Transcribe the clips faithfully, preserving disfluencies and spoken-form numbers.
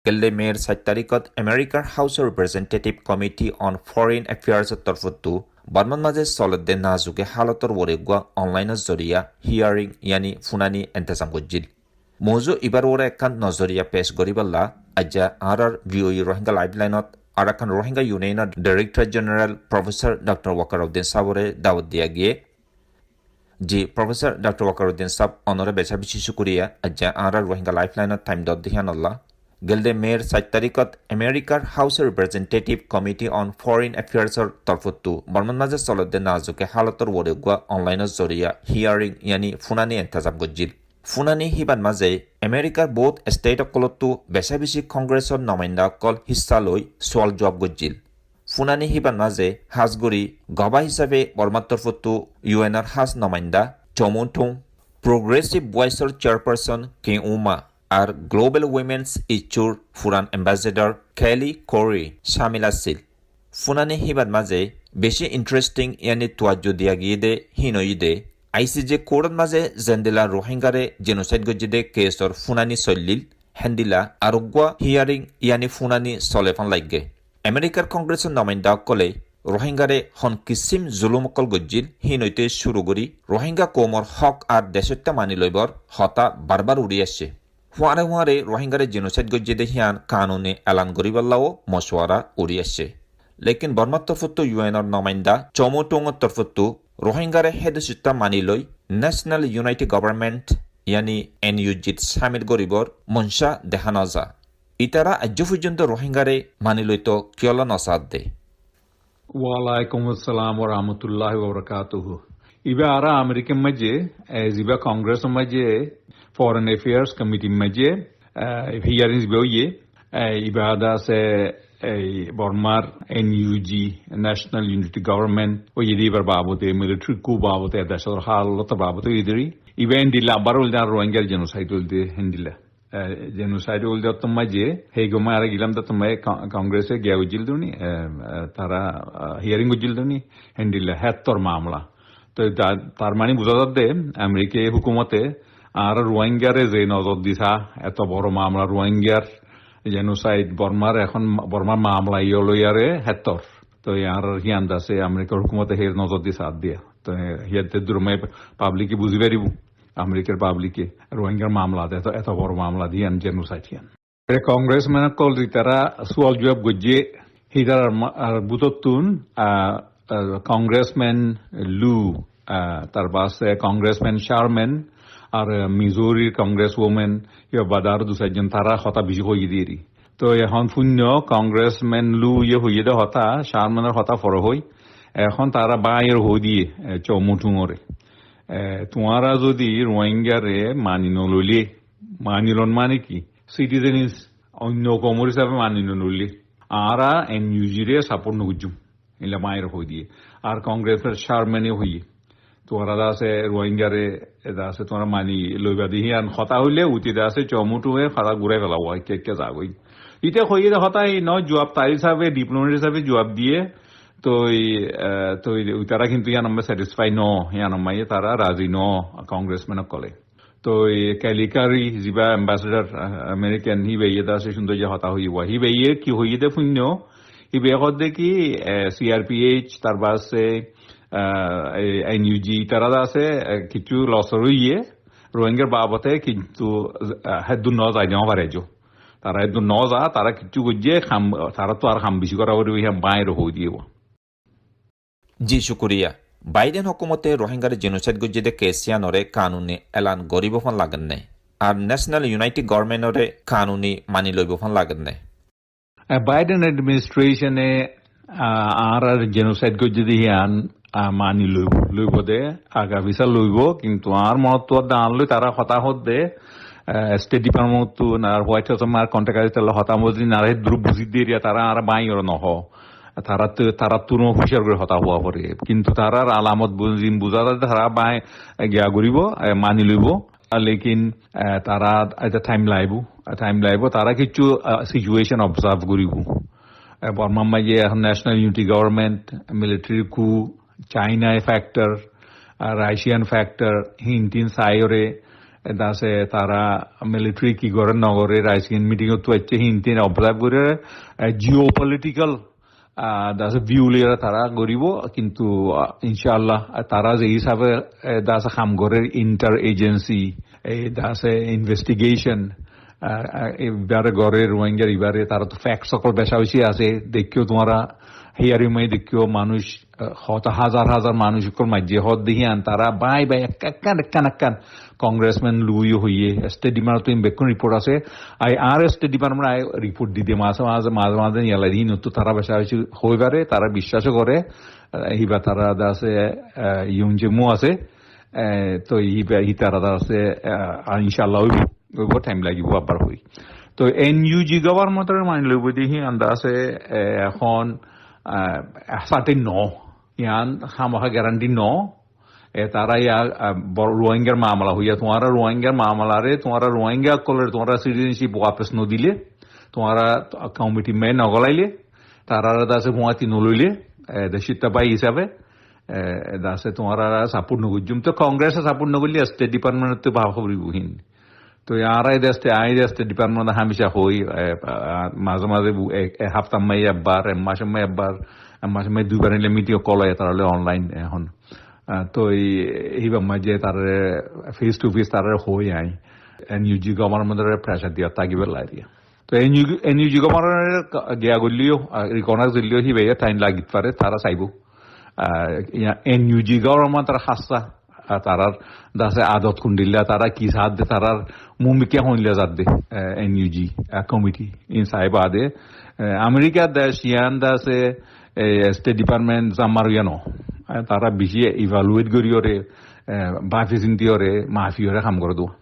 Gelde Meir sair tarikot Amerikar House of Representative Committee on Foreign Affairs or torfottu Bormar maze soledde nazuke halotor uore eggua online or zoriya hearing, yani funani, entezam gojjil. Mouzu ibar uore ekkan nozoriya pec goriballa ajja añárar V O A Rohingya Lifeline ot Arakan Rohingya Union or Director General Professor Doctor Wakaruddin sabore dawot diya giye. Ji, Professor Doctor Wakaruddin sab, onore beca beci cukuriya, ajja añárar Rohingya Lifeline ot time dodde hiyanolla. Gelde Meir sair tarikot Amerikar House of Representative Committee on Foreign Affairs or torfottu Bormar maze soledde nazuke halotor uore eggua online or zoriya hearing, yani funani, entezam gojjil. Funani híbar maze Amerikar bout state okkolottu beca beci Congress or nomainda okkol hissa loi sual juab gojjil. Funani híbar maze hás gori goba hisabe Bormar torfottu U N or hás nomainda Chomu Tung, Progressive Voice or chairperson Ken Uma, ar Global Women's Issue or furan ambassador Kelly Currie camil assil. Funani híbar maze beci interesting, yani tuajju diya giyede hín óiyede, I C J court or maze zendilla Rohingyare genocide gojjede case or funani soillil, hendilla ar eggua hearing, yani funani sole fán lagge. Amerikar Congress or nomainda okkole Rohingyare hon kissim zulum okkol gojjil, hín óite curu gori Rohingya koumor hók ar decoitta mani loibar hotá barbar uri aiccé. Fuare fuare Rohingyare genocide gojjede híyan kanuni elan goriballao mocuwara uri aiccé. Lekin Bormar torfottu U N or nomainda Chomu Tung or torfottu Rohingyare hé decoitta mani loi National Unity Government, yani N U G t camil goribor monca deha no za. Itara ajjo foijjonto Rohingyare mani loito kiyolla no saadde? Walaikum assalam wa rahmatullahi wa barakatuhu. Iba ara Amerikar maze, e, ziba Congress or maze, Foreign Affairs Committee maze, e, hearing ziba óiye, e, iba da ase, e, Bormar N U G, National Unity Government, óiye de ibar babote, military coup babote, deshor halot babote óiye de. Iba endilla abar óilde ar Rohingyar genocide óilde endilla. E, genocide óilde ottót maze, hé gom ara gilam de ottót maze Con-, Congress e giya gojjil duni, e, e, tara, e, hearing gojjil duni, hendilla hettor mamla. To ta-, tar mani buza zadde, Amerika hukumote ar Rohingyare ze nozor di sa, eto boro mamla Rohingyar genocide, Bormar ehón Bormar mamla iyo loiyare hettor. To ar híyan dase Amerikar hukumote hé nozor di sa diya. To híyan te durmai public e buzi faribo. Amerikar public e Rohingyar mamla de, eto, eto boro mamla de híyan, genocide híyan. E congressman okkol itara sual juab gojje, hitarar ma-, ar bútottun, a, a, Congressman Lu, a, tar bade Congressman Sherman, ar, a, Missouri Congresswoman, iba bade ar dui sair zon tara hotá beci hoiye deri. To ehón funno Congressman Lu ye hoiye de hotá, Sherman or hotá fore hoi. Ehón tara báñiyor hoi diye, e, Chomu Tung ore. E, tuáñra zodi Rohingyare mani no loile, mani lon mane ki? Citizens, oinno koumor hísabe mani no loile, añára N U G re support no goijjum. Ila báñiyor hoi diye. Ar Congressman Sherman e hoiye. Tuáñra de ase Rohingyare, e de ase tuáñra mani loiba de híyan hotá hoile, uti de ase Chomu Tung e hotá gurai felaibo, ekka ekka zagoi. Ite hoiye de hotá ei no, juab tar hísabe, diplomat hísabe juab diye, toi, e, toi itara kintu híyan ot satisfy no, híyan ot tara razi no, congressman okkole. Toi Kelly Currie, ziba ambassador, a, American, híba ye de ase cúndor ze hotá hoiye, híba ye ki hoiye de funno, híba ye hodde ki, e, C R P H, tar bade, e, e, N U G, tara de ase, e, kissú losor oiye, Rohingyar babote, kintu, e, héddur no zai no fare zo. Tara héddur no za, tara kissú goijje, ham, tara to ar ham beci gora foribo, híyan báñiyor hoi diye. Ji, cukuriya. Biden hókumote Rohingyare genocide goijje de case híyanore kanuni elan goribo fán lager ne? Ar National Unity Government ore kanuni mani loibo fán lager ne? E, Biden administration e, a, añárar genocide goijje de híyan, a, mani loibo, loibo de, aga fisa loibo, kintu añár monottu de añár loi tara hotá hodde, e, State Department ottu, na White House or contact asile hotá mozin añára héddur buzi de eriya tara añára báñiyor no ho. Tarattú, tarattú no hucíyar gori hotá howa fore. Kintu tarar alamot bu-, zin buza zar de tara báñi, e, giya goribo, e, mani loibo. Lekin, e, tara eta time laibo, e, time laibo. Tara kissú, e, situation observe goribo. E, Bormar maze ehón National Unity Government, military coup, China factor, e, Russian factor, hín tin saiyore, E dase tará military ki gorer no gorer, aijkar meeting ottu aiccé, hín tin observe gorer, e, geopolitical, ah, dase view loiyóre tará goribo, kintu, ah, inshallah, ah, tará ze hisabe, e, dase ham gorer interagency, e, dase investigation, ah, ah, ibare gorer Rohingyar ibare, tará to facts okol beca beci asé, dekkó tuáñra hearing ot dekkó manúc, ah, hoto hazar hazar manúc okol maijje hoó de híyan, tará bái bái ek-, ekkán, ekkán, ekkán congressman loi hoiye, State Department ot bekkún report asé. Ai ar State Department ai report di de maze maze, maze maze yala di hín ottu tará beca beci hoi fare, tará biccác gore, ah, hiba tará dase, ah, Yoon Jae Moo asé, e, toi hiba, hi tará dase, ah, inshallah oibo, oibo, time lagibo abbar hoi. Toi N U G government ore mani loibo de híyan dase, e, ehón, ah, certain no. Yián hámaha guarantee no. E, tará ya, ah, bor-, Rohingyar mamala hoiya, tuáñra Rohingyar mamala re, tuáñra Rohingya okkolore, tuáñra citizenship wapes no dile, tuáñra committee me no golaile, tarare dase fuáñti no loile, e, de sitta bái hisabe, e, dase tuáñra support no goijjum. To Congress e support no goille State Department to báfa foribo hín. To añára e deste, añí deste department hamisha hoi, e, a, maze maze bu-, e, e hafta maze ebbar, e mac maze ebbar, e mac maze duibar ile meeting okol oi, tará loi online ehón. A, to e, hiba maze tarare face to face tarare hoi añí. N U G government ore pressure diya takibo lage. To N U G, N U G government ore giya goilleyo, a, recognize goilleyo, hiba ye time lagit fare, tará saibo. A, iya, N U G government tará hassa, a, tarár dase adot kundilla, tará ki sadde, tarár mumikka hondilla zadde, e, N U G, a, committee, in sai bade, e, America dec, yián dase, e, State Department zammar uya no. E, tará beci evaluate gori ore, e, bafi sinti ore, mafi ore ham gore dua.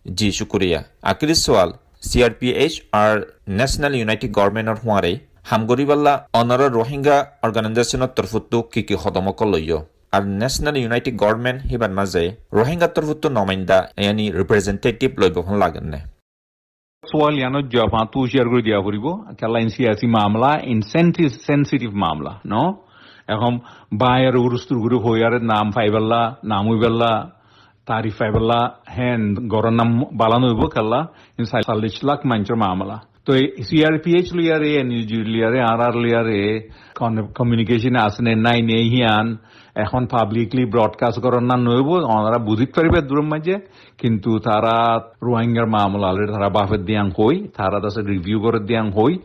Ji, cúkuriya. Akéri sual, C R P H ar National Unity Government or fuáñre ham goríballa onóra Rohingya organization or torfóttu ki ki hodom ókkol loiyó? Ar National Unity Government híbar mazé Rohingya torfóttu nomainda, yani representative loibo fán lager né? Sual yiánor juab añáttu huciyar gorí diya foribo. Kiyólla in siyasi mamela, in sensi-, sensitive mamela, no? Ehón báiyor urustur gorí hoiyóre nam faibálla, nam óibálla, tarif faibálla, hén gorór nam bála no óibo kiyólla, in sai-, callíc lak maincór mamela. To e C R P H loiyóre, N U G loiyóre, R R loiyóre, con-, communication asé né nái né híyan, ehón publicly broadcast gorór nam no óibo, onóra buzit fariba duror maze, kintu tará Rohingyar mamela loi tará bafedde yián hoi, tará dase review goredde yián hoi,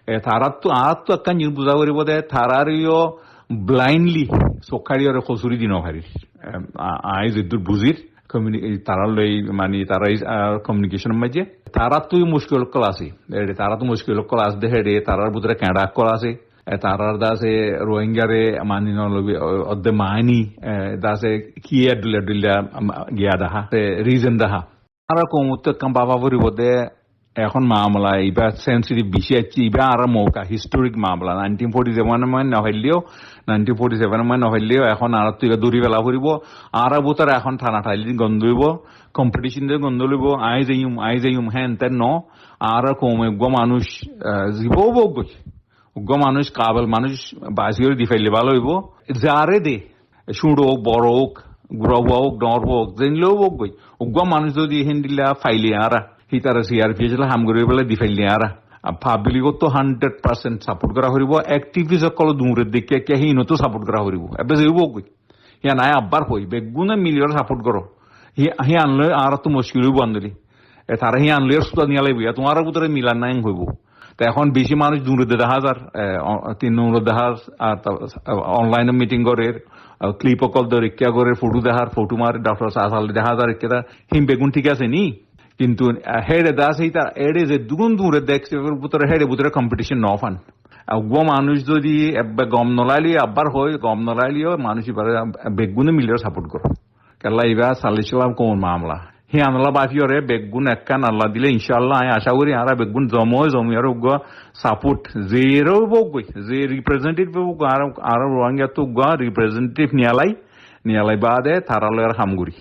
e, taráttu, añáttu ekkán jinis buza foribo de, taráreyo blindly sokkári ore kosuri di no farir. Em, a-, añí zeddur buzir, communi-, e, tarár loi, mani, tará, a, communication or maze. Taráttu muskil ókkol asé. Ere, taráttu muskil ókkol asé de, ere, tarár bútore keñça ókkol asé. E, tarár dase Rohingyare mani no lobi, o-, odde mani, e, dase ki eddulla eddulla, am, giya daha, e, reason daha. Añárar koumottu ekkán báfa foribo de, ehón mamela iba sensitive beci accé, iba añárar mouka historic mamela, nineteen forty seven or maze no failleyo, nineteen forty seven or maze no failleyo, ehón añárattu iba dóri fela foribo, añárar bútore ehón tana tani gond óibo, competition de gond óibo, añí zaiyum, añí zaiyum, hén ten no, añárar koume uggwá manúc, ah, zibo óuk goi. Uggwá manúc, kabel manúc basi gorí di faille bála óibo. Zare de, cúñço óuk, boro óuk, gura fua óuk, dhoóñr fua óuk, zeén loi óuk goi. Uggwá manúc zodi héndilla faile añára, hítara C R P H loi ham gorí félai di faile añára, a, public ottu hundred percent support gora foribo, activist ókkol dure dekí dekí hín ottu support gora foribo. Ebbe ze óuk goi. Híyan añí abbar hoi, beggúne miliyóre support goró. Hí-, híyan loi añárattu muckil óibo andori. E, tará híyan loi suda niyalaibo, ya tuáñrar bútore milan nai hoibo. Te ehón beci manúc dure de dahá zar, e, o-, tin dure dahá zar, ar ta-, online meeting gorer, a, clip ókkol dóre, ekká gorer, foto dahár, foto marer, doctor Sasal dahá zar, ekká dahár, hín beggún thík asé ni? Kintu, a, héçe dase ita, héçe ze dugun dure dekse, bútore, héçe bútore competition no fan. A, uggwá manúc zodi ebbe gom no laile, abbar hoi, gom no laile, manúc ibare beggúne miliyóre support goró. Kiyólla iba sallic lak koumor mamela. Híyan olla bafiyóre beggún ekkán Allah dile, inshallah, añí aca gorí, añára beggún zoma ói, zoma óiyore uggwá support, zere óuk goi, ze representative óuk goi, añára, añára Rohingyattu uggwá representative niyalai, niyalai bade tará loi ar ham gorí.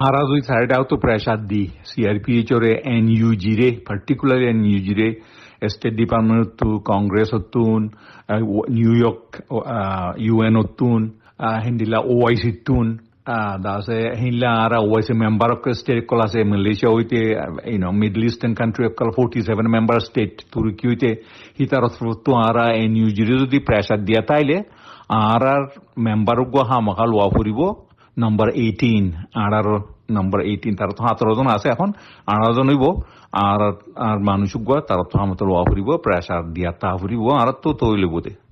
Añára zodi side ottu pressure di, C R P H ore, N U G re, particularly N U G re, State Department ottu, Congress ottun, ah, New York, ah, U N ottun, ah, héndilla O I C ottun, Ah, dase hílla añára wise member of state okkol asé, Malaysia óite, ah, you know, Middle Eastern country okkol forty seven member state, Turkey óite, hítarar toroftú añára N U G re zodi pressure diya táile, añárar member uggúa hámaká lowa foribó, number eighteen, añárar number eighteen, tará to háñtaro zon asé ehón, añáro zon óibo, añárar, añárar manúic uggúa, tará to hámaká lowa foribó, pressure diya tá foribó, añárar to tói loibó de.